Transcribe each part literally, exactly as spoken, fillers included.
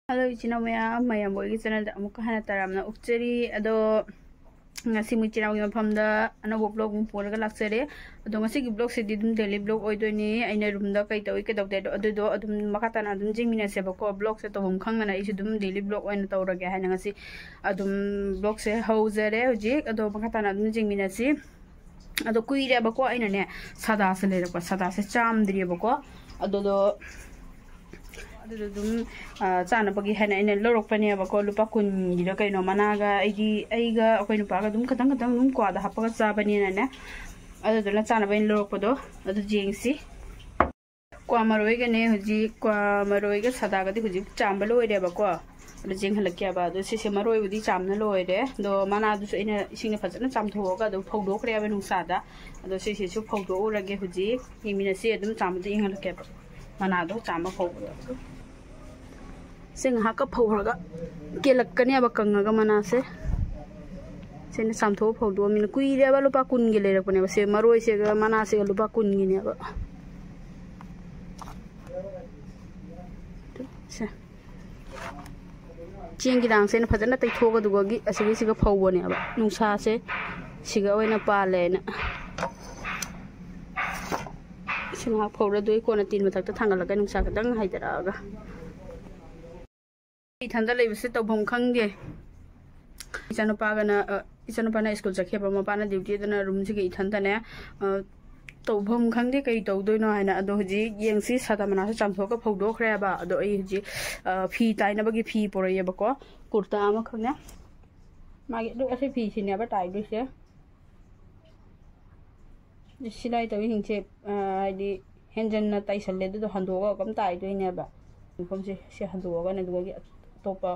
Hello ꯏꯆꯤꯟ ꯏꯅꯥꯎ ꯃꯌꯥꯝ, ꯃꯌꯥꯝꯕ ꯍꯣꯏꯒꯤ ꯆꯦꯅꯦꯜꯗ ꯑꯃꯨꯛꯀ ꯍꯟꯅ ꯇꯔꯥꯝꯅ ꯑꯣꯛꯆꯔꯤ꯫ ꯑꯗꯣ ꯉꯁꯤ ꯃꯣꯏ ꯆꯤꯟ ꯏꯅꯥꯎꯒꯤ ꯃꯐꯝꯗ ꯑꯅꯧꯕ ꯕ꯭ꯂꯣꯒ ꯑꯃ ꯄꯨꯔꯒ ꯂꯥꯛꯆꯔꯦ꯫ ꯑꯗꯣ ꯉꯁꯤꯒꯤ ꯕ꯭ꯂꯣꯒꯁꯤꯗꯤ ꯑꯗꯨꯝ ꯗꯦꯂꯤ ꯕ꯭ꯂꯣꯒ ꯑꯣꯏꯗꯣꯏꯅꯤ꯫ ꯑꯩꯅ ꯔꯨꯝꯗ ꯀꯩ ꯇꯧꯏ ꯀꯩꯗꯧꯗꯦ ꯑꯗꯣ ꯑꯗꯨꯗꯣ ꯑꯗꯨꯝ ꯃꯈꯥ ꯇꯥꯅ ꯑꯗꯨꯝ ꯌꯦꯡꯃꯤꯟꯅꯁꯦꯕꯀꯣ꯫ ꯕ꯭ꯂꯣꯒꯁꯦ ꯇꯧꯐꯝ ꯈꯪꯗꯅ ꯑꯩꯁꯨ ꯑꯗꯨꯝ ꯗꯦꯂꯤ ꯕ꯭ꯂꯣꯒ ꯑꯣꯏꯅ ꯇꯧꯔꯒꯦ ꯍꯥꯏꯅ ꯉꯁꯤ ꯑꯗꯨꯝ ꯕ꯭ꯂꯣꯒꯁꯦ ꯍꯧꯖꯔꯦ ꯍꯧꯖꯤꯛ꯫ ꯑꯗꯣ ꯃꯈꯥ ꯇꯥꯅ ꯑꯗꯨꯝ ꯌꯦꯡꯃꯤꯟꯅꯁꯤ꯫ ꯑꯗꯣ ꯀꯨꯏꯔꯦꯕꯀꯣ ꯑꯩꯅꯅꯦ ꯁꯥꯗꯥꯁꯦ ꯂꯩꯔꯛꯄ, ꯁꯥꯗꯥꯁꯦ ꯆꯥꯝꯗ꯭ꯔꯤꯑꯕꯀꯣ꯫ ꯑꯗꯨꯗꯣ ꯑꯗꯨꯗꯣ ꯑꯗꯨꯝ ꯆꯥꯅꯕꯒꯤ ꯍꯥꯏꯅ ꯑꯩꯅ ꯂꯧꯔꯛꯄꯅꯦꯕꯀꯣ꯫ ꯂꯨꯄꯥ ꯀꯨꯟꯒꯤꯔ ꯀꯩꯅꯣ ꯃꯅꯥꯒ ꯑꯩꯒꯤ ꯑꯩꯒ ꯑꯩꯈꯣꯏ ꯅꯨꯄꯥꯒ ꯑꯗꯨꯝ ꯈꯇꯪ ꯈꯇꯪ ꯑꯗꯨꯝ ꯀ꯭ꯋꯥꯗ ꯍꯥꯞꯄꯒ ꯆꯥꯕꯅꯤꯅꯅꯦ꯫ ꯑꯗꯨꯗꯨꯅ ꯆꯥꯅꯕ ꯑꯩꯅ ꯂꯧꯔꯛꯄꯗꯣ ꯑꯗꯨ ꯌꯦꯡꯁꯤ꯫ ꯀ꯭ꯋꯥ ꯃꯔꯣꯏꯒꯅꯦ ꯍꯧꯖꯤꯛ ꯀ꯭ꯋꯥ ꯃꯔꯣꯏꯒ ꯁꯥꯗꯥꯒꯗꯤ ꯍꯧꯖꯤꯛ ꯆꯥꯝꯕ ꯂꯣꯏꯔꯦꯕꯀꯣ꯫ ꯑꯗꯨ ꯌꯦꯡꯍꯜꯂꯛꯀꯦꯕ꯫ ꯑꯗꯣ ꯁꯤꯁꯦ ꯃꯔꯣꯏꯕꯨꯗꯤ ꯆꯥꯝꯅ ꯂꯣꯏꯔꯦ꯫ ꯑꯗꯣ ꯃꯅꯥꯗꯨꯁꯨ ꯑꯩꯅ ꯏꯁꯤꯡꯗ ꯐꯖꯅ ꯆꯥꯝꯊꯣꯛꯑꯒ ꯑꯗꯨꯝ ꯐꯧꯗꯣꯛꯈ꯭ꯔꯦꯕ ꯅꯨꯡꯁꯥꯗ꯫ ꯑꯗꯣ ꯁꯤꯁꯤꯁꯨ ꯐꯧꯗꯣꯛꯎꯔꯒꯦ ꯍꯧꯖꯤꯛ꯫ ꯌꯦꯡꯃꯤꯟꯅꯁꯤ ꯑꯗꯨꯝ ꯆꯥꯝꯕꯗ ꯌꯦꯡꯍꯜꯂꯛꯀꯦꯕ꯫ ꯃꯅꯥꯗꯣ ꯆꯥꯝꯕ ꯐꯧꯕꯗꯣ꯫ ꯁꯤ ꯉꯥꯏꯍꯥꯛꯀ ꯐꯧꯔꯒ ꯀꯦꯜꯂꯛꯀꯅꯦꯕ ꯀꯪꯉꯒ ꯃꯅꯥꯁꯦ꯫ ꯁꯤꯅ ꯆꯥꯝꯊꯣꯛꯑ ꯐꯧꯗꯣꯛꯑꯃꯤꯅ ꯀꯨꯏꯔꯦꯕ꯫ ꯂꯨꯄꯥ ꯀꯨꯟꯒꯤ ꯂꯩꯔꯛꯄꯅꯦꯕ꯫ ꯁꯦ ꯃꯔꯣꯏꯁꯦꯒ ꯃꯅꯥꯁꯦꯒ ꯂꯨꯄꯥ ꯀꯨꯟꯒꯤꯅꯦꯕ꯫ ꯁꯦ꯫ ꯆꯦꯡꯒꯤ ꯗꯥꯡꯁꯦ ꯑꯩꯅ ꯐꯖꯅ ꯇꯩꯊꯣꯛꯑꯒ ꯑꯗꯨꯒ ꯑꯁꯤꯒꯤꯁꯤꯒ ꯐꯧꯕꯅꯦꯕ꯫ ꯅꯨꯡꯁꯥꯁꯦ ꯁꯤꯒ ꯑꯣꯏꯅ ꯄꯥꯜꯂꯦꯅ꯫ ꯁꯤ ꯉꯥꯏꯍꯥꯛ ꯐꯧꯔꯗꯣꯏ ꯀꯣꯟꯅ ꯇꯤꯟ ꯃꯊꯛꯇ ꯊꯥꯡꯒꯠꯂꯒ ꯅꯨꯡꯁꯥ ꯈꯤꯇꯪ ꯍꯥꯏꯊꯔꯛꯑꯒ꯫ ꯏꯊꯟꯗ ꯂꯩꯕꯁꯦ ꯇꯧꯐꯝ ꯈꯪꯗꯦ꯫ ꯏꯆꯥꯅꯨꯄꯥꯒꯅ, ꯑ, ꯏꯆꯥꯅꯨꯄꯥꯅ ꯁ꯭ꯀꯨꯜ ꯆꯠꯈꯤꯕ, ꯃꯄꯥꯅ ꯗ꯭ꯌꯨꯇꯤ, ꯑꯗꯨꯅ ꯔꯨꯝꯁꯤꯒ ꯏꯊꯟꯇꯅꯦ꯫ ꯑ, ꯇꯧꯐꯝ ꯈꯪꯗꯦ ꯀꯩ ꯇꯧꯗꯣꯏꯅꯣ ꯍꯥꯏꯅ꯫ ꯑꯗꯣ ꯍꯧꯖꯤꯛ ꯌꯦꯡꯁꯤ, ꯁꯥꯗ ꯃꯅꯥꯁꯨ ꯆꯥꯝꯊꯣꯛꯑꯒ ꯐꯧꯗꯣꯛꯈ꯭ꯔꯦꯕ꯫ ꯑꯗꯣ ꯑꯩ ꯍꯧꯖꯤꯛ, ꯑ, ꯐꯤ ꯇꯥꯏꯅꯕꯒꯤ ꯐꯤ ꯄꯨꯔꯛꯑꯦꯕꯀꯣ, ꯀꯨꯔꯇꯥ ꯑꯃꯈꯛꯅꯦ꯫ ꯃꯥꯒꯤ ꯑꯗꯨ ꯑꯁꯤ ꯐꯤꯁꯤꯅꯦꯕ ꯇꯥꯏꯗꯣꯏꯁꯦ꯫ ꯁꯤꯂꯥꯏ ꯇꯧꯔꯤꯁꯤꯡꯁꯦ, ꯑ, ꯍꯥꯏꯗꯤ ꯍꯦꯟꯖꯟꯅ ꯇꯥꯏꯁꯜꯂꯦ, ꯑꯗꯨꯗꯣ ꯍꯟꯗꯣꯛꯑꯒ ꯑꯗꯨꯝ ꯇꯥꯏꯗꯣꯏꯅꯦꯕ꯫ ꯃꯐꯝꯁꯦ ꯁꯤ ꯍꯟꯗꯣꯛꯑꯒꯅꯦ, ꯑꯗꯨꯗꯒꯤ ꯑꯇꯣꯞꯄ,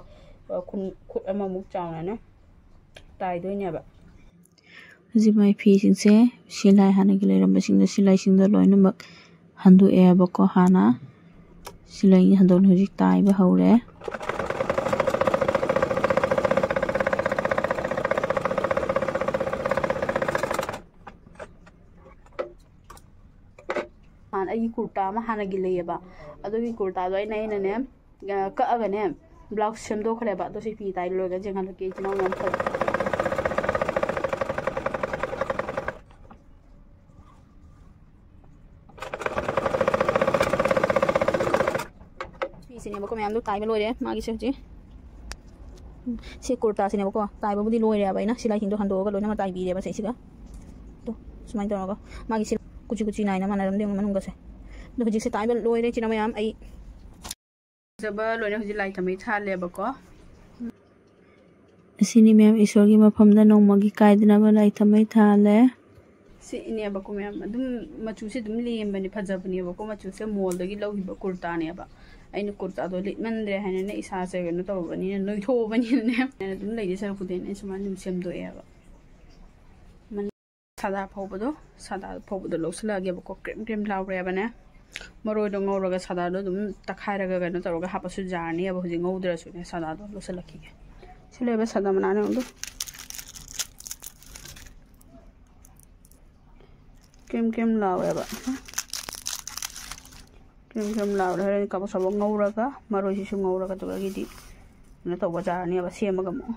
ꯑ, ꯈꯨꯟ-, ꯈꯨꯠ ꯑꯃꯃꯨꯛ ꯆꯥꯎꯅꯅꯦ ꯇꯥꯏꯗꯣꯏꯅꯦꯕ꯫ ꯍꯧꯖꯤꯛ ꯃꯥꯏ ꯐꯤꯁꯤꯡꯁꯦ ꯁꯤꯂꯥꯏ ꯍꯥꯟꯅꯒꯤ ꯂꯩꯔꯝꯕꯁꯤꯡꯗꯣ, ꯁꯤꯂꯥꯏꯁꯤꯡꯗꯣ ꯂꯣꯏꯅꯃꯛ ꯍꯟꯗꯣꯛꯑꯦꯕꯀꯣ꯫ ꯍꯥꯟꯅ ꯁꯤꯂꯥꯏ ꯍꯟꯗꯣꯛꯅ ꯍꯧꯖꯤꯛ ꯇꯥꯏꯕ ꯍꯧꯔꯦ꯫ ꯍꯥꯟꯅ ꯑꯩꯒꯤ ꯀꯨꯔꯇꯥ ꯑꯃ ꯍꯥꯟꯅꯒꯤ ꯂꯩꯌꯦꯕ, ꯑꯗꯨꯒꯤ ꯀꯨꯔꯇꯥꯗꯣ ꯑꯩꯅ, ꯑꯩꯅꯅꯦ, ꯑ, ꯀꯛꯑꯒꯅꯦ, ꯕ꯭ꯂꯥꯎꯁ ꯁꯦꯝꯗꯣꯛꯈ꯭ꯔꯦꯕ꯫ ꯑꯗꯣ ꯁꯤ ꯐꯤ ꯇꯥꯏ ꯂꯣꯏꯔꯒ ꯌꯦꯡꯍꯜꯂꯛꯀꯦ ꯏꯆꯤꯟ ꯏꯅꯥꯎ ꯃꯌꯥꯝ ꯈꯔ꯫ ꯐꯤꯁꯤꯅꯦꯕꯀꯣ ꯃꯌꯥꯝꯗꯣ ꯇꯥꯏꯕ ꯂꯣꯏꯔꯦ꯫ ꯃꯥꯒꯤꯁꯦ ꯍꯧꯖꯤꯛ ꯁꯤ ꯀꯨꯔꯇꯥꯁꯤꯅꯦꯕꯀꯣ ꯇꯥꯏꯕꯕꯨꯗꯤ ꯂꯣꯏꯔꯦꯕ꯫ ꯑꯩꯅ ꯁꯤꯂꯥꯏꯁꯤꯡꯗꯣ ꯍꯟꯗꯣꯛꯑꯒ ꯂꯣꯏꯅꯃꯛ ꯇꯥꯏꯕꯤꯔꯦꯕ ꯁꯤꯁꯤꯒ꯫ ꯑꯗꯣ ꯁꯨꯃꯥꯏꯅ ꯇꯧꯔꯒ ꯃꯥꯒꯤ ꯁꯤ ꯀꯨꯆꯤ ꯀꯨꯆꯤ ꯅꯥꯏꯅ ꯃꯥꯟꯅꯔꯝꯗꯦ ꯃꯅꯨꯡꯒꯁꯦ꯫ ꯑꯗꯣ ꯍꯧꯖꯤꯛꯁꯦ ꯇꯥꯏꯕ ꯂꯣꯏꯔꯦ ꯏꯆꯤꯟ ꯏꯅꯥꯎ ꯃꯌꯥꯝ꯫ ꯑꯩ ꯐꯖꯕ ꯂꯣꯏꯅ ꯍꯧꯖꯤꯛ ꯂꯥꯏ ꯊꯝꯃꯩ ꯊꯥꯜꯂꯦꯕꯀꯣ꯫ ꯑꯁꯤꯅꯤ ꯃꯌꯥꯝ, ꯏꯁꯣꯔꯒꯤ ꯃꯐꯝꯗ ꯅꯣꯡꯃꯒꯤ ꯀꯥꯏꯗꯅꯕ ꯂꯥꯏ ꯊꯝꯃꯩ ꯊꯥꯜꯂꯦ꯫ ꯁꯤꯅꯦꯕꯀꯣ ꯃꯌꯥꯝ, ꯑꯗꯨꯝ ꯃꯆꯨꯁꯦ ꯑꯗꯨꯝ ꯂꯦꯝꯕꯅꯦ, ꯐꯖꯕꯅꯦꯕꯀꯣ꯫ ꯃꯆꯨꯁꯦ ꯃꯣꯜꯗꯒꯤ ꯂꯧꯈꯤꯕ ꯀꯨꯔꯇꯥꯅꯦꯕ꯫ ꯑꯩꯅ ꯀꯨꯔꯇꯥꯗꯣ ꯂꯤꯠꯃꯟꯗ꯭ꯔꯦ ꯍꯥꯏꯅꯅꯦ, ꯏꯁꯥꯁꯦ ꯀꯩꯅꯣ ꯇꯧꯔꯕꯅꯤꯅ, ꯅꯣꯏꯊꯣꯛꯑꯕꯅꯤꯅꯅꯦ, ꯑꯩꯅ ꯑꯗꯨꯝ ꯂꯩꯗꯤ ꯁꯔꯨꯛꯄꯨꯗꯤ ꯑꯩꯅ ꯁꯨꯃꯥꯏꯅ ꯑꯗꯨꯝ ꯁꯦꯝꯗꯣꯛꯑꯦꯕ꯫ ꯁꯥꯗꯥ ꯐꯧꯕꯗꯣ, ꯁꯥꯗꯥ ꯐꯧꯕꯗꯣ ꯂꯧꯁꯤꯜꯂꯛꯑꯒꯦꯕꯀꯣ꯫ ꯀ꯭ꯔꯦꯝ ꯀ꯭ꯔꯦꯝ ꯂꯥꯎꯔꯦꯕꯅꯦ꯫ ꯃꯔꯣꯏꯗꯣ ꯉꯧꯔꯒ ꯁꯥꯗꯥꯗꯣ ꯑꯗꯨꯝ ꯇꯛꯈꯥꯏꯔꯒ ꯀꯩꯅꯣ ꯇꯧꯔꯒ ꯍꯥꯞꯄꯁꯨ ꯌꯥꯔꯅꯤꯕ꯫ ꯍꯧꯖꯤꯛ ꯉꯧꯗ꯭ꯔꯁꯨꯅꯦ ꯁꯥꯗꯥꯗꯣ ꯂꯧꯁꯤꯜꯂꯛꯈꯤꯒꯦ꯫ ꯁꯤ ꯂꯩꯕ ꯁꯥꯗꯥ ꯃꯅꯥꯅꯦ ꯑꯗꯣ꯫ ꯀ꯭ꯔꯦꯝ ꯀ꯭ꯔꯦꯝ ꯂꯥꯎꯋꯦꯕ꯫ ꯀ꯭ꯔꯦꯝ ꯀ꯭ꯔꯦꯝ ꯂꯥꯎꯔꯦ꯫ ꯍꯣꯔꯦꯟ ꯀꯕꯣꯛ ꯁꯕꯣꯛ ꯉꯧꯔꯒ, ꯃꯔꯣꯏꯁꯤꯁꯨ ꯉꯧꯔꯒ, ꯑꯗꯨꯗꯒꯤꯗꯤ ꯀꯩꯅꯣ ꯇꯧꯕ ꯌꯥꯔꯅꯦꯕ, ꯁꯦꯝꯃꯒ ꯑꯃꯨꯛ꯫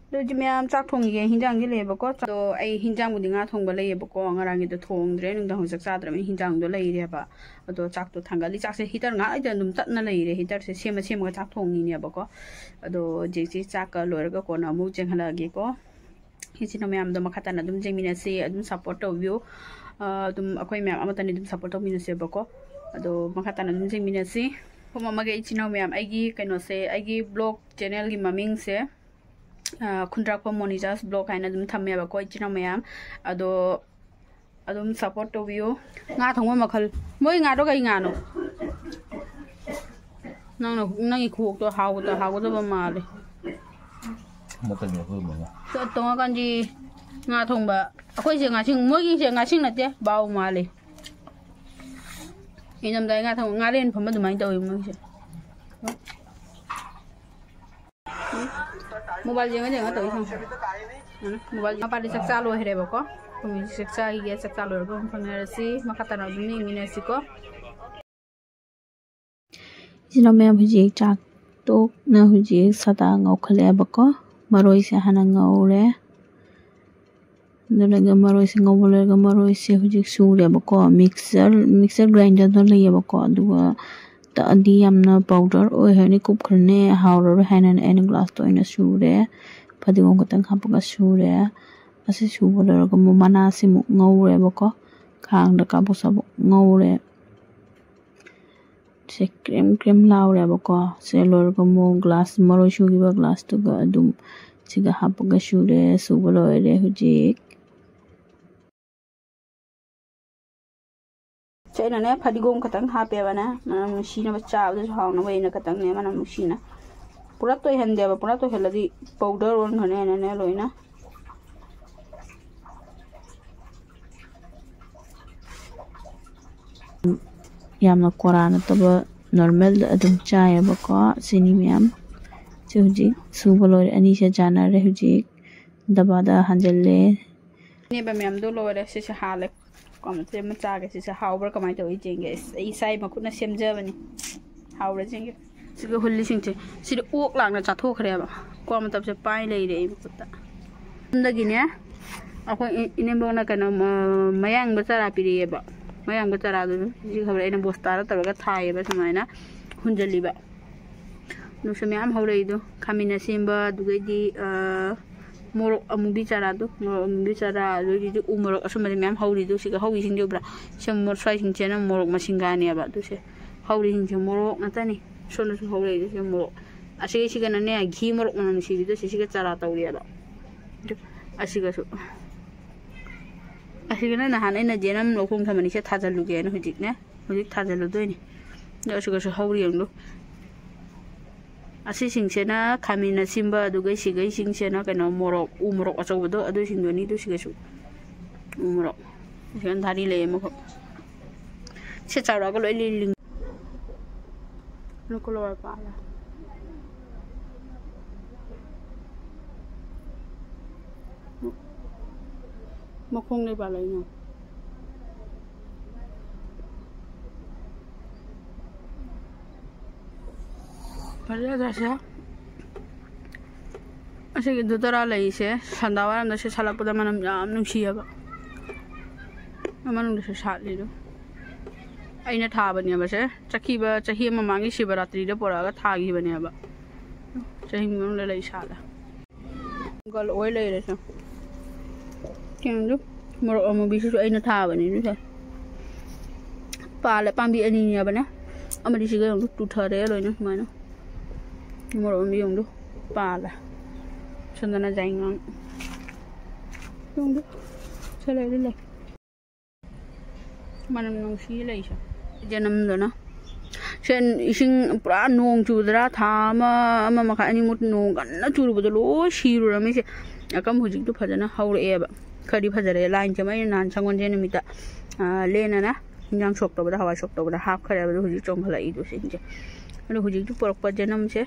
ꯑꯗꯨ ꯍꯧꯖꯤꯛ ꯃꯌꯥꯝ ꯆꯥꯛ ꯊꯣꯡꯉꯤꯒꯦ꯫ ꯍꯤꯟꯖꯥꯡꯗꯤ ꯂꯩꯌꯦꯕꯀꯣ꯫ ꯑꯗꯣ ꯑꯩ ꯍꯤꯟꯖꯥꯡꯕꯨꯗꯤ ꯉꯥ ꯊꯣꯡꯕ ꯂꯩꯌꯦꯕꯀꯣ꯫ ꯉꯔꯥꯡꯒꯤꯗꯣ ꯊꯣꯡꯗ꯭ꯔꯦ, ꯅꯨꯡꯗꯥꯡ ꯍꯧꯖꯤꯛ ꯆꯥꯛ ꯆꯥꯗ꯭ꯔꯕꯅꯤꯅ ꯍꯤꯟꯖꯥꯡꯗꯣ ꯂꯩꯔꯦꯕ꯫ ꯑꯗꯣ ꯆꯥꯛꯇꯣ ꯊꯥꯡꯒꯠꯂꯤ꯫ ꯆꯥꯛꯁꯦ ꯍꯤꯇꯔ ꯉꯥꯏꯗ ꯑꯗꯨꯝ ꯇꯠꯅ ꯂꯩꯔꯦ꯫ ꯍꯤꯇꯔꯁꯦ ꯁꯦꯝꯃ ꯁꯦꯝꯃꯒ ꯆꯥꯛ ꯊꯣꯡꯉꯤꯅꯦꯕꯀꯣ꯫ ꯑꯗꯣ ꯍꯧꯖꯤꯛꯁꯤ ꯆꯥꯛꯀ ꯂꯣꯏꯔꯒ ꯀꯣꯟꯅ ꯑꯃꯨꯛ ꯆꯦꯟꯍꯜꯂꯛꯑꯒꯦꯀꯣ꯫ ꯏꯆꯤꯟ ꯏꯅꯥꯎ ꯃꯌꯥꯝꯗꯣ ꯃꯈꯥ ꯇꯥꯅ ꯑꯗꯨꯝ ꯌꯦꯡꯃꯤꯟꯅꯁꯤ, ꯑꯗꯨꯝ ꯁꯞꯄꯣꯔꯠ ꯇꯧꯕꯤꯌꯨ꯫ ꯑ, ꯑꯗꯨꯝ ꯑꯩꯈꯣꯏ ꯃꯌꯥꯝ ꯑꯃꯠꯇꯅꯤ ꯑꯗꯨꯝ ꯁꯞꯄꯣꯔꯠ ꯇꯧꯃꯤꯟꯅꯁꯦꯕꯀꯣ꯫ ꯑꯗꯣ ꯃꯈꯥ ꯇꯥꯅ ꯑꯗꯨꯝ ꯌꯦꯡꯃꯤꯟꯅꯁꯤ꯫ ꯄꯨꯝ ꯑꯃꯒ ꯏꯆꯤꯟ ꯏꯅꯥꯎ ꯃꯌꯥꯝ, ꯑꯩꯒꯤ ꯀꯩꯅꯣꯁꯦ, ꯑꯩꯒꯤ ꯕ꯭ꯂꯣꯛ ꯆꯦꯅꯦꯜꯒꯤ ꯃꯃꯤꯡꯁꯦ, ꯑ, ꯈꯨꯟꯗ꯭ꯔꯥꯛꯄꯝ ꯃꯣꯅꯤꯖꯥꯁ ꯕ꯭ꯂꯣꯛ ꯍꯥꯏꯅ ꯑꯗꯨꯝ ꯊꯝꯃꯦꯕꯀꯣ ꯏꯆꯤꯟ ꯏꯅꯥꯎ ꯃꯌꯥꯝ꯫ ꯑꯗꯣ ꯑꯗꯨꯝ ꯁꯞꯄꯣꯔꯠ ꯇꯧꯕꯤꯌꯨ꯫ ꯉꯥ ꯊꯣꯡꯕ ꯃꯈꯜ, ꯃꯣꯏ ꯉꯥꯗꯣ ꯀꯩ ꯉꯥꯅꯣ? ꯅꯪꯅ, ꯅꯪꯒꯤ ꯈꯨꯍꯣꯛꯇꯣ ꯍꯥꯎꯒꯗ-, ꯍꯥꯎꯒꯗꯕ ꯃꯥꯜꯂꯦ꯫ ꯃꯇꯝ ꯌꯧꯔꯛꯄꯒꯤ ꯃꯉꯥ꯫ ꯇꯣ-, ꯇꯣꯡꯉꯀꯥꯟꯗꯤ ꯉꯥ ꯊꯣꯡꯕ꯫ ꯑꯩꯈꯣꯏꯁꯦ ꯉꯥꯁꯤꯡ, ꯃꯣꯏꯒꯤꯁꯦ ꯉꯥꯁꯤꯡ ꯅꯠꯇꯦ, ꯕꯥꯎ ꯃꯥꯜꯂꯦ꯫ ꯏꯪꯊꯝꯊꯥꯒꯤ ꯉꯥ ꯊꯣꯡꯕ, ꯉꯥꯔꯦꯟ ꯐꯝꯕ ꯑꯗꯨꯃꯥꯏꯅ ꯇꯧꯋꯤ ꯃꯣꯏꯒꯤꯁꯦ꯫ ꯃꯣꯕꯥꯏꯜ ꯌꯦꯡꯉ ꯌꯦꯡꯉ ꯇꯧꯔꯤ ꯁꯪ꯫ ꯃꯣꯕꯥꯏꯜ ꯃꯄꯥꯗꯤ ꯆꯥꯛ ꯆꯥ ꯂꯣꯏꯈ꯭ꯔꯦꯕꯀꯣ꯫ ꯑꯩꯈꯣꯏ ꯆꯥꯛ ꯆꯥꯈꯤꯒꯦ, ꯆꯥꯛ ꯆꯥ ꯂꯣꯏꯔꯒ ꯑꯃꯨꯛ ꯐꯪꯅꯔꯁꯤ꯫ ꯃꯈꯥ ꯇꯥꯅ ꯑꯗꯨꯝ ꯌꯦꯡꯃꯤꯟꯅꯁꯤꯀꯣ꯫ ꯏꯆꯤꯟ ꯏꯅꯥꯎ ꯃꯌꯥꯝ ꯍꯧꯖꯤꯛ ꯆꯥꯛ ꯇꯣꯛꯅ ꯍꯧꯖꯤꯛ ꯁꯥꯗꯥ ꯉꯧꯈꯠꯂꯛꯑꯦꯕꯀꯣ꯫ ꯃꯔꯣꯏꯁꯦ ꯍꯥꯟꯅ ꯉꯧꯔꯦ꯫ ꯑꯗꯨ ꯂꯣꯏꯔꯒ ꯃꯔꯣꯏꯁꯦ ꯉꯧꯕ ꯂꯣꯏꯔꯒ ꯃꯔꯣꯏꯁꯦ ꯍꯧꯖꯤꯛ ꯁꯨꯔꯦꯕꯀꯣ꯫ ꯃꯤꯛꯁꯔ, ꯃꯤꯛꯁꯔ ꯒ꯭ꯔꯥꯏꯟꯗꯔꯗꯣ ꯂꯩꯌꯦꯕꯀꯣ꯫ ꯑꯗꯨꯒ ꯇꯛꯑꯗꯤ ꯌꯥꯝꯅ ꯄꯥꯎꯗꯔ ꯑꯣꯏꯈ꯭ꯔꯅꯤ, ꯀꯨꯞꯈ꯭ꯔꯅꯤ, ꯍꯥꯎꯔꯔꯣꯏ ꯍꯥꯏꯅꯅꯦ ꯑꯩꯅ ꯒ꯭ꯂꯥꯁꯇ ꯑꯣꯏꯅ ꯁꯨꯔꯦ꯫ ꯐꯗꯤꯒꯣꯝ ꯈꯛꯇꯪ ꯍꯥꯞꯄꯒ ꯁꯨꯔꯦ꯫ ꯑꯁꯤ ꯁꯨꯕ ꯂꯣꯏꯔꯒ ꯑꯃꯨꯛ ꯃꯅꯥꯁꯤꯃꯨꯛ ꯉꯧꯔꯦꯕꯀꯣ꯫ ꯈꯥꯡꯗ ꯀꯥꯕꯣꯛ ꯁꯥꯕꯣꯛ ꯉꯧꯔꯦ꯫ ꯁꯦ ꯀ꯭ꯔꯦꯝ ꯀ꯭ꯔꯦꯝ ꯂꯥꯎꯔꯦꯕꯀꯣ꯫ ꯁꯦ ꯂꯣꯏꯔꯒ ꯑꯃꯨꯛ ꯒ꯭ꯂꯥꯁ, ꯃꯔꯣꯏ ꯁꯨꯈꯤꯕ ꯒ꯭ꯂꯥꯁꯇꯨꯒ ꯑꯗꯨꯝ ꯁꯤꯒ ꯍꯥꯞꯄꯒ ꯁꯨꯔꯦ꯫ ꯁꯨꯕ ꯂꯣꯏꯔꯦ ꯍꯧꯖꯤꯛ꯫ ꯁꯦ ꯑꯩꯅꯅꯦ ꯐꯗꯤꯒꯣꯝ ꯈꯛꯇꯪ ꯍꯥꯞꯄꯦꯕꯅꯦ, ꯃꯅꯝ ꯅꯨꯡꯁꯤꯅꯕ, ꯆꯥꯕꯗꯁꯨ ꯍꯥꯎꯅꯕ ꯑꯩꯅ ꯈꯛꯇꯪꯅꯦ ꯃꯅꯝ ꯅꯨꯡꯁꯤꯅ꯫ ꯄꯨꯂꯞ ꯇꯣꯏꯍꯟꯗꯦꯕ, ꯄꯨꯂꯞ ꯇꯣꯏꯍꯜꯂꯗꯤ ꯄꯥꯎꯗꯔ ꯑꯣꯟꯈ꯭ꯔꯅꯦꯅꯅꯦ ꯂꯣꯏꯅ꯫ ꯌꯥꯝꯅ ꯀꯣꯔꯥ ꯅꯠꯇꯕ ꯅꯣꯔꯃꯦꯜꯗ ꯑꯗꯨꯝ ꯆꯥꯏꯌꯦꯕꯀꯣ꯫ ꯆꯤꯅꯤ ꯃꯌꯥꯝ꯫ ꯁꯤ ꯍꯧꯖꯤꯛ ꯁꯨꯕ ꯂꯣꯏꯔꯦ꯫ ꯑꯅꯤꯁꯦ ꯆꯥꯟꯅꯔꯦ꯫ ꯍꯧꯖꯤꯛ ꯗꯕꯥꯗ ꯍꯥꯟꯖꯜꯂꯦ꯫ ꯅꯦꯕ ꯃꯌꯥꯝꯗꯣ ꯂꯣꯏꯔꯦ꯫ ꯁꯤꯁꯦ ꯍꯥꯜꯂꯦ꯫ ꯀꯣ, ꯃꯆꯦꯠ ꯑꯃ ꯆꯥꯒꯦ꯫ ꯁꯤꯁꯦ ꯍꯥꯎꯕ꯭ꯔꯥ ꯀꯃꯥꯏꯅ ꯇꯧꯏ ꯌꯦꯡꯒꯦ꯫ ꯑꯩ ꯏꯁꯥꯒꯤ ꯃꯈꯨꯠꯅ ꯁꯦꯝꯖꯕꯅꯤ꯫ ꯍꯥꯎꯕ꯭ꯔꯥ ꯌꯦꯡꯒꯦ꯫ ꯁꯤꯒ ꯍꯨꯜꯂꯤꯁꯤꯡꯁꯦ, ꯁꯤꯗꯤ ꯑꯣꯛ ꯂꯥꯛꯅ ꯆꯥꯊꯣꯛꯈ꯭ꯔꯦꯕ꯫ ꯀꯣ, ꯃꯇꯝꯁꯦ ꯄꯥꯏ ꯂꯩꯔꯦ ꯑꯩ ꯃꯈꯨꯠꯇ꯫ ꯁꯣꯝꯗꯒꯤꯅꯦ, ꯑꯩꯈꯣꯏ ꯏ-, ꯏꯅꯦꯝꯕꯣꯛꯅ ꯀꯩꯅꯣ, ꯃ-, ꯃꯌꯥꯡꯕ ꯆꯥꯔꯥ ꯄꯤꯔꯛꯑꯦꯕ꯫ ꯃꯌꯥꯡꯕ ꯆꯥꯔꯥꯗꯨ ꯁꯤ ꯈꯕꯔ ꯑꯩꯅ ꯕꯣꯁꯇꯥꯗ ꯇꯧꯔꯒ ꯊꯥꯏꯌꯦꯕ, ꯁꯨꯃꯥꯏꯅ ꯍꯨꯟꯖꯜꯂꯤꯕ꯫ ꯑꯗꯨꯁꯨ ꯃꯌꯥꯝ ꯍꯧꯔꯛꯏꯗꯣ, ꯈꯥꯃꯦꯟ ꯑꯁꯤꯟꯕ, ꯑꯗꯨꯗꯩꯗꯤ, ꯑ, ꯃꯣꯔꯣꯛ ꯑꯃꯨꯕꯤ ꯆꯥꯔꯥꯗꯣ, ꯃꯣꯔꯣꯛ ꯑꯃꯨꯕꯤ ꯆꯥꯔꯥ, ꯑꯗꯨꯗꯩꯗꯤ ꯎ ꯃꯣꯔꯣꯛ ꯑꯁꯨꯝꯕꯗꯤ ꯃꯌꯥꯝ ꯍꯧꯔꯤꯗꯣ꯫ ꯁꯤꯒ ꯍꯧꯔꯤꯁꯤꯡꯗꯤ ꯎꯕ꯭ꯔꯥ? ꯁꯤ ꯃꯣ-, ꯁ꯭ꯋꯥꯏꯁꯤꯡꯁꯤꯅ ꯃꯣꯔꯣꯛ ꯃꯁꯤꯡꯒꯥꯅꯦꯕ꯫ ꯑꯗꯨꯁꯦ ꯍꯧꯔꯤꯁꯤꯡꯁꯦ ꯃꯣꯔꯣꯛ ꯉꯥꯛꯇꯅꯤ꯫ ꯁꯣꯝꯗꯁꯨ ꯍꯧꯔꯛꯏꯗꯣ ꯁꯤ ꯃꯣꯔꯣꯛ꯫ ꯑꯁꯤꯒꯤꯁꯤꯒꯅꯅꯦ, ꯘꯤ ꯃꯣꯔꯣꯛ ꯃꯅꯝ ꯅꯨꯡꯁꯤꯕꯤꯗꯣ ꯁꯤꯁꯤꯒ ꯆꯥꯔꯥ ꯇꯧꯔꯤꯑꯕ꯫ ꯑꯗꯨ ꯑꯁꯤꯒꯁꯨ꯫ ꯑꯁꯤꯒꯅ ꯅꯍꯥꯟ ꯑꯩꯅ ꯖꯦꯅꯝ ꯂꯧꯊꯣꯛ ꯊꯝꯕꯅꯤ꯫ ꯁꯦ ꯊꯥꯖꯤꯜꯂꯨꯒꯦꯅ ꯍꯧꯖꯤꯛꯅꯦ꯫ ꯍꯧꯖꯤꯛ ꯊꯥꯖꯤꯜꯂꯨꯗꯣꯏꯅꯤ꯫ ꯑꯗꯣ ꯑꯁꯤꯒꯁꯨ ꯍꯧꯔꯤ ꯌꯦꯡꯂꯨ꯫ ꯑꯁꯤꯁꯤꯡꯁꯤꯅ ꯈꯥꯃꯦꯟ ꯑꯁꯤꯟꯕ, ꯑꯗꯨꯒ ꯁꯤꯒꯩꯁꯤꯡꯁꯤꯅ ꯀꯩꯅꯣ, ꯃꯣꯔꯣꯛ, ꯎ ꯃꯣꯔꯣꯛ ꯑꯆꯧꯕꯗꯣ, ꯑꯗꯨꯁꯤꯡꯗꯨꯅꯤ꯫ ꯑꯗꯨ ꯁꯤꯒꯁꯨ ꯎ ꯃꯣꯔꯣꯛ꯫ ꯁꯤꯒ ꯙꯥꯔꯤ ꯂꯩꯌꯦ ꯑꯃꯈꯛ꯫ ꯁꯤ ꯆꯥꯎꯔꯛꯑꯒ ꯂꯣꯏ ꯂꯤ-, ꯂꯤꯡ-, ꯂꯨꯀꯣ ꯂꯣꯏ ꯄꯥꯜꯂꯦ꯫ ꯃꯈꯣꯡ ꯂꯩꯕꯥꯛ ꯂꯩꯅ꯫ ꯐꯖꯗ꯭ꯔꯁꯦ꯫ ꯑꯁꯤꯒꯤ ꯙꯨꯇꯔꯥ ꯂꯩꯁꯦ ꯁꯟꯗꯥ ꯋꯥꯏꯔꯝꯗ ꯁꯤ ꯁꯥꯠꯂꯛꯄꯗ ꯃꯅꯝ ꯌꯥꯝ ꯅꯨꯡꯁꯤꯌꯦꯕ꯫ ꯃꯅꯨꯡꯗꯁꯨ ꯁꯥꯠꯂꯤꯗꯣ꯫ ꯑꯩꯅ ꯊꯥꯕꯅꯦꯕ ꯁꯦ꯫ ꯆꯠꯈꯤꯕ ꯆꯍꯤ ꯑꯃ ꯃꯃꯥꯡꯒꯤ ꯁꯤꯕꯔꯥꯇ꯭ꯔꯤꯗ ꯄꯨꯔꯛꯑꯒ ꯊꯥꯈꯤꯕꯅꯦꯕ꯫ ꯆꯍꯤ ꯃꯅꯨꯡꯗ ꯂꯩ ꯁꯥꯠꯂꯦ꯫ ꯒꯜ ꯑꯣꯏ ꯂꯩꯔꯦ ꯁꯦ꯫ ꯌꯦꯡꯉꯨ, ꯃꯣꯔꯣꯛ ꯑꯃꯨꯕꯤꯁꯤꯁꯨ ꯑꯩꯅ ꯊꯥꯕꯅꯤꯅꯦ ꯁꯦ꯫ ꯄꯥꯜꯂꯦ, ꯄꯥꯝꯕꯤ ꯑꯅꯤꯅꯦꯕꯅꯦ꯫ ꯑꯃꯗꯤ ꯁꯤꯒ ꯌꯦꯡꯉꯨ, ꯇꯨꯊꯔꯦ ꯂꯣꯏꯅ ꯁꯨꯃꯥꯏꯅ꯫ ꯃꯣꯔꯣꯛ ꯑꯃꯨꯕꯤ ꯌꯦꯡꯉꯨ, ꯄꯥꯜꯂꯦ꯫ ꯁꯣꯝꯗꯅ ꯖꯥꯏꯉꯪ꯫ ꯌꯦꯡꯉꯨ, ꯁꯤ ꯂꯩꯔꯦ, ꯂꯩ꯫ ꯃꯅꯝ ꯅꯨꯡꯁꯤ ꯂꯩꯁꯦ꯫ ꯖꯅꯝꯗꯨꯅ꯫ ꯁꯦ ꯏꯁꯤꯡ ꯄꯨꯔꯥ ꯅꯣꯡ ꯆꯨꯗ꯭ꯔꯥ? ꯊꯥ ꯑꯃ, ꯑꯃ ꯃꯈꯥꯏ, ꯑꯅꯤꯃꯨꯛ ꯅꯣꯡ ꯀꯟꯅ ꯆꯨꯔꯨꯕꯗ ꯂꯣꯏ ꯁꯤꯔꯨꯔꯝꯃꯤꯁꯦ꯫ ꯑꯀꯝ ꯍꯧꯖꯤꯛꯇꯨ ꯐꯖꯅ ꯍꯧꯔꯛꯑꯦꯕ꯫ ꯈꯔꯗꯤ ꯐꯖꯔꯦ꯫ ꯂꯥꯏꯟꯁꯦ ꯑꯃ ꯑꯩꯅ ꯅꯍꯥꯟ ꯁꯪꯒꯣꯜꯁꯦ ꯅꯨꯃꯤꯠꯇ, ꯑꯥ, ꯂꯦꯟꯅꯅ ꯏꯟꯖꯥꯡ ꯁꯣꯛꯇꯧꯕꯗ, ꯍꯋꯥꯏ ꯁꯣꯛꯇꯧꯕꯗ ꯍꯥꯞꯈ꯭ꯔꯦꯕ꯫ ꯑꯗꯣ ꯍꯧꯖꯤꯛ ꯆꯣꯡꯈꯠꯂꯛꯏꯗꯣ ꯁꯤꯡꯁꯦ꯫ ꯑꯗꯣ ꯍꯧꯖꯤꯛꯇꯤ ꯄꯨꯔꯛꯄ ꯖꯅꯝꯁꯦ,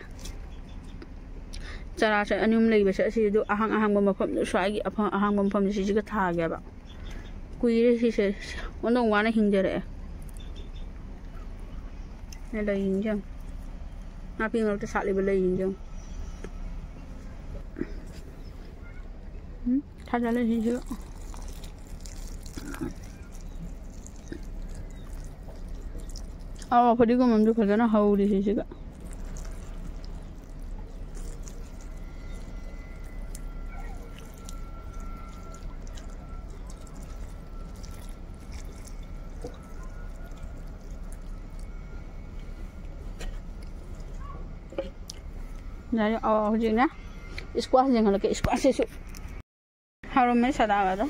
ꯆꯔꯥꯁꯦ ꯑꯅꯤ ꯑꯍꯨꯝ ꯂꯩꯕꯁꯦ, ꯑꯁꯤꯗꯣ ꯑꯍꯥꯡ ꯑꯍꯥꯡꯕ ꯃꯐꯝꯗꯣ, ꯁ꯭ꯋꯥꯏꯒꯤ ꯑꯐ-, ꯑꯍꯥꯡꯕ ꯃꯐꯝꯁꯦ ꯁꯤꯁꯤꯒ ꯊꯥꯒꯦꯕ꯫ ꯀꯨꯏꯔꯦ ꯁꯤꯁꯦ꯫ ꯑꯣꯟꯊꯣꯛ ꯋꯥꯅ ꯍꯤꯡꯖꯔꯛꯑꯦ꯫ ꯂꯩꯁꯤꯡꯁꯦ ꯌꯦꯡꯉꯨ꯫ ꯅꯥꯄꯤ ꯃꯔꯛꯇ ꯁꯥꯠꯂꯤꯕ ꯂꯩꯁꯤꯡꯁꯦ ꯌꯦꯡꯉꯨ꯫ ꯎꯝ, ꯊꯥꯖꯜꯂꯦ ꯁꯤꯁꯤꯒ꯫ ꯑꯥ, ꯐꯗꯤꯒꯣꯝ ꯑꯃꯁꯨ ꯐꯖꯅ ꯍꯧꯔꯤ ꯁꯤꯁꯤꯒ꯫ ꯌꯥꯔꯦ, ꯑꯣ, ꯍꯧꯖꯤꯛꯅꯦ squash ꯌꯦꯡꯍꯜꯂꯛꯀꯦ꯫ Squash ꯁꯤꯁꯨ ꯍꯥꯎꯔꯝꯃꯦ ꯁꯗꯥꯒꯗꯣ꯫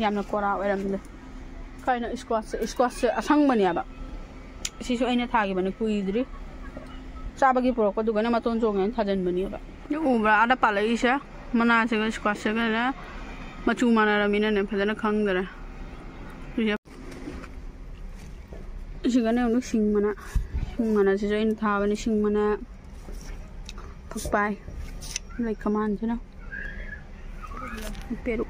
ꯌꯥꯝꯅ ꯀꯣꯔꯥ ꯑꯣꯏꯔꯝꯗꯦ꯫ ꯀꯩꯅꯣ squash ꯁꯦ? Squash ꯁꯦ ꯑꯁꯪꯕꯅꯦꯕ꯫ ꯁꯤꯁꯨ ꯑꯩꯅ ꯊꯥꯈꯤꯕꯅꯦ, ꯀꯨꯏꯗ꯭ꯔꯤ꯫ ꯆꯥꯕꯒꯤ ꯄꯨꯔꯛꯄꯗꯨꯒꯅ ꯃꯇꯣꯟ ꯆꯣꯡꯉꯦꯅ ꯊꯥꯖꯤꯟꯕꯅꯦꯕ꯫ ꯎꯕ꯭ꯔꯥ? ꯑꯥꯗ ꯄꯥꯜꯂꯛꯏꯁꯦ ꯃꯅꯥꯁꯤꯒ squash ꯁꯤꯒꯅꯦ ꯃꯆꯨ ꯃꯥꯟꯅꯔꯝꯃꯤꯅꯅꯦ ꯐꯖꯅ ꯈꯪꯗꯔꯦ꯫ ꯁꯤꯒꯅꯦ ꯑꯃꯨꯛ ꯁꯤꯡ ꯃꯅꯥ, ꯁꯤꯡ ꯃꯅꯥꯁꯤꯁꯨ ꯑꯩꯅ ꯊꯥꯕꯅꯦ꯫ ꯁꯤꯡ ꯃꯅꯥ, ꯐꯛꯄꯥꯏ, ꯂꯩ ꯀꯃꯥꯟꯁꯤꯅ, ꯄꯦꯔꯨꯛ꯫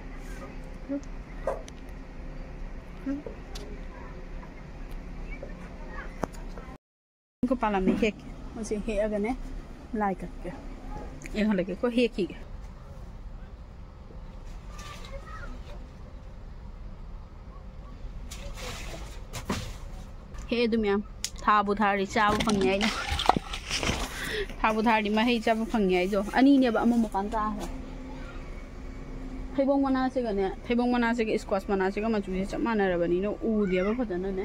ꯑꯃꯨꯛꯀ ꯄꯥꯜꯂꯝꯃꯦ, ꯍꯦꯛꯀꯦ꯫ ꯃꯁꯤ ꯍꯦꯛꯑꯒꯅꯦ ꯂꯥꯏ ꯀꯠꯀꯦ꯫ ꯌꯦꯡꯍꯜꯂꯒꯦꯀꯣ, ꯍꯦꯛꯈꯤꯒꯦ꯫ ꯍꯦꯛꯑꯦ ꯑꯗꯨ ꯃꯌꯥꯝ꯫ ꯊꯥꯕꯨ ꯊꯥꯔꯗꯤ ꯆꯥꯕ ꯐꯪꯉꯦ ꯍꯥꯏꯗꯣ꯫ ꯊꯥꯕꯨ ꯊꯥꯔꯗꯤ ꯃꯍꯩ ꯆꯥꯕ ꯐꯪꯉꯦ ꯍꯥꯏꯗꯣ꯫ ꯑꯅꯤꯅꯦꯕ, ꯑꯃ ꯃꯄꯥꯟ ꯇꯥꯈ꯭ꯔꯦ꯫ ꯊꯩꯕꯣꯡ ꯃꯅꯥꯁꯤꯒꯅꯦ, ꯊꯩꯕꯣꯡ ꯃꯅꯥꯁꯤꯒ squash ꯃꯅꯥꯁꯤꯒ ꯃꯆꯨꯁꯦ ꯆꯞ ꯃꯥꯟꯅꯔꯕꯅꯤꯅ ꯎꯗꯦꯕ ꯐꯖꯅꯅꯦ꯫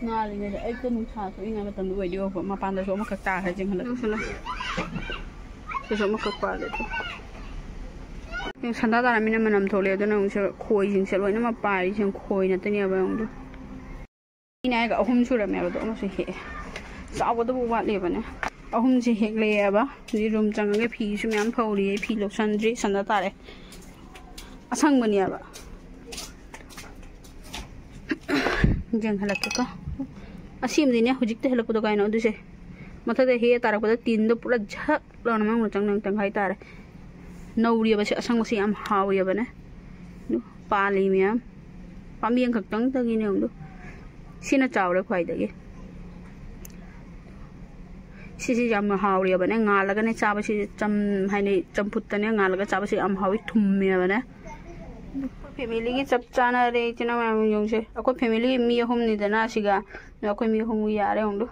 ꯉꯥꯜꯂꯤꯉꯩꯗ, ꯑꯌꯨꯛꯇ ꯅꯨꯡꯁꯥ ꯊꯣꯛꯏꯉꯩ ꯃꯇꯝꯗ ꯑꯣꯏꯗꯤ ꯑꯣꯏꯕ꯫ ꯃꯄꯥꯟꯗꯁꯨ ꯑꯃꯈꯛ ꯇꯥꯈ꯭ꯔꯦ, ꯆꯦꯟꯈꯠꯂꯛ꯫ ꯁꯤꯁꯨ ꯑꯃꯈꯛ ꯄꯥꯜꯂꯦ ꯑꯗꯣ꯫ ꯁꯟꯗꯥ ꯇꯥꯔꯝꯃꯤꯅ ꯃꯅꯝ ꯊꯣꯛꯂꯛꯑꯦ꯫ ꯑꯗꯨꯅ ꯑꯃꯨꯛꯁꯦ ꯈꯣꯏꯁꯤꯡꯁꯦ ꯂꯣꯏꯅꯃꯛ ꯄꯥꯏꯔꯤꯁꯦ ꯈꯣꯏ ꯅꯠꯇꯅꯦꯕ, ꯌꯦꯡꯉꯨꯗꯣ꯫ ꯑꯩꯅ ꯍꯥꯏꯔꯒ ꯑꯍꯨꯝ ꯁꯨꯔꯝꯃꯦꯕ, ꯑꯗꯣ ꯑꯃꯁꯨ ꯍꯦꯛꯑꯦ꯫ ꯆꯥꯎꯕꯗꯨꯕꯨ ꯋꯥꯠꯂꯦꯕꯅꯦ꯫ ꯑꯍꯨꯝꯁꯦ ꯍꯦꯛꯂꯛꯑꯦꯕ꯫ ꯍꯧꯖꯤꯛ room ꯆꯪꯉꯒ ꯐꯤꯁꯨ ꯃꯌꯥꯝ ꯐꯧꯔꯤꯌꯦ, ꯐꯤ ꯂꯧꯁꯟꯗ꯭ꯔꯤ, ꯁꯟꯗꯥ ꯇꯥꯔꯦ꯫ ꯑꯁꯪꯕꯅꯦꯕ꯫ ꯌꯦꯡꯍꯜꯂꯛꯀꯦꯀꯣ꯫ ꯑꯁꯦꯡꯕꯗꯤꯅꯦ, ꯍꯧꯖꯤꯛꯇ ꯍꯦꯛꯂꯛꯄꯗꯣ ꯀꯥꯏꯅꯣ ꯑꯗꯨꯁꯦ꯫ ꯃꯊꯛꯇ ꯍꯦꯛ ꯇꯥꯔꯛꯄꯗ ꯇꯤꯟꯗꯣ ꯄꯨꯔꯥ ꯖꯛ ꯂꯥꯎꯅ ꯃꯅꯨꯡꯗ ꯆꯪ ꯆꯪ ꯍꯥꯏꯇꯥꯔꯦ꯫ ꯅꯧꯔꯤꯕꯁꯦ, ꯑꯁꯪꯕꯁꯦ ꯌꯥꯝ ꯍꯥꯎꯋꯦꯕꯅꯦ꯫ ꯑꯗꯨ ꯄꯥꯜꯂꯤ ꯃꯌꯥꯝ꯫ ꯄꯥꯝꯕꯤ ꯑꯃꯈꯛꯇꯪꯗꯒꯤꯅꯦ ꯑꯗꯨ꯫ ꯁꯤꯅ ꯆꯥꯎꯔꯦ ꯈ꯭ꯋꯥꯏꯗꯒꯤ꯫ ꯁꯤꯁꯤ ꯌꯥꯝ ꯍꯥꯎꯔꯦꯕꯅꯦ꯫ ꯉꯥꯜꯂꯒꯅꯦ ꯆꯥꯕꯁꯤ ꯆꯝ-, ꯍꯥꯏꯗꯤ ꯆꯝꯐꯨꯠꯇꯅꯦ ꯉꯥꯜꯂꯒ ꯆꯥꯕꯁꯤ ꯌꯥꯝ ꯍꯥꯎꯋꯤ, ꯊꯨꯝꯃꯦꯕꯅꯦ꯫ Family ꯒꯤ ꯆꯞ ꯆꯥꯅꯔꯦ, ꯏꯆꯤꯟ ꯏꯅꯥꯎ ꯃꯌꯥꯝ ꯌꯦꯡꯉꯨꯁꯦ꯫ ꯑꯩꯈꯣꯏ family ꯃꯤ ꯑꯍꯨꯝꯅꯤꯗꯅ ꯁꯤꯒ꯫ ꯑꯗꯣ ꯑꯩꯈꯣꯏ ꯃꯤ ꯑꯍꯨꯝꯒꯤ ꯌꯥꯔꯦ, ꯌꯦꯡꯉꯨ꯫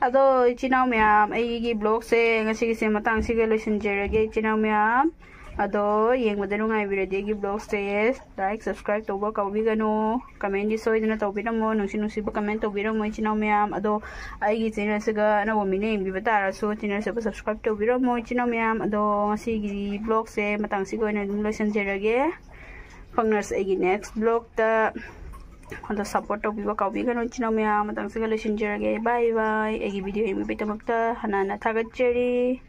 ꯑꯗꯣ ꯏꯆꯤꯟ ꯏꯅꯥꯎ ꯃꯌꯥꯝ, ꯑꯩꯒꯤ vlog ꯁꯦ ꯉꯁꯤꯒꯤꯁꯦ ꯃꯇꯥꯡꯁꯤꯒ ꯂꯣꯏꯁꯤꯟꯖꯔꯒꯦ, ꯏꯆꯤꯟ ꯏꯅꯥꯎ ꯃꯌꯥꯝ꯫ ꯑꯗꯣ ꯌꯦꯡꯕꯗ ꯅꯨꯡꯉꯥꯏꯕꯤꯔꯗꯤ ꯑꯩꯒꯤ vlog ꯁꯦ like, subscribe ꯇꯧꯕ ꯀꯥꯎꯕꯤꯒꯅꯨ꯫ Comment ꯗꯤ ꯁꯣꯏꯗꯅ ꯇꯧꯕꯤꯔꯝꯃꯣ, ꯅꯨꯡꯁꯤ ꯅꯨꯡꯁꯤꯕ comment ꯇꯧꯕꯤꯔꯝꯃꯣ, ꯏꯆꯤꯟ ꯏꯅꯥꯎ ꯃꯌꯥꯝ꯫ ꯑꯗꯣ ꯑꯩꯒꯤ channel ꯁꯤꯒ ꯑꯅꯧꯕ ꯃꯤꯅ ꯌꯦꯡꯕꯤꯕ ꯇꯥꯔꯁꯨ, channel ꯁꯤꯕꯨ subscribe ꯇꯧꯕꯤꯔꯝꯃꯣ, ꯏꯆꯤꯟ ꯏꯅꯥꯎ ꯃꯌꯥꯝ꯫ ꯑꯗꯣ ꯉꯁꯤꯒꯤ vlog ꯁꯦ ꯃꯇꯥꯡꯁꯤꯒ ꯑꯣꯏꯅ ꯑꯗꯨꯝ ꯂꯣꯏꯁꯤꯟꯖꯔꯒꯦ꯫ ꯐꯪꯅꯔꯁꯦ ꯑꯩꯒꯤ next vlog ꯇ꯫ ꯑꯗꯣ support ꯇꯧꯕꯤꯕ ꯀꯥꯎꯕꯤꯒꯅꯨ, ꯏꯆꯤꯟ ꯏꯅꯥꯎ ꯃꯌꯥꯝ꯫ ꯃꯇꯥꯡꯁꯤꯒ ꯂꯣꯏꯁꯤꯟꯖꯔꯒꯦ꯫ Bye bye꯫ ꯑꯩꯒꯤ video ꯌꯦꯡꯕꯤꯕꯒꯤꯗꯃꯛꯇ ꯍꯟꯅ ꯍꯟꯅ ꯊꯥꯒꯠꯆꯔꯤ꯫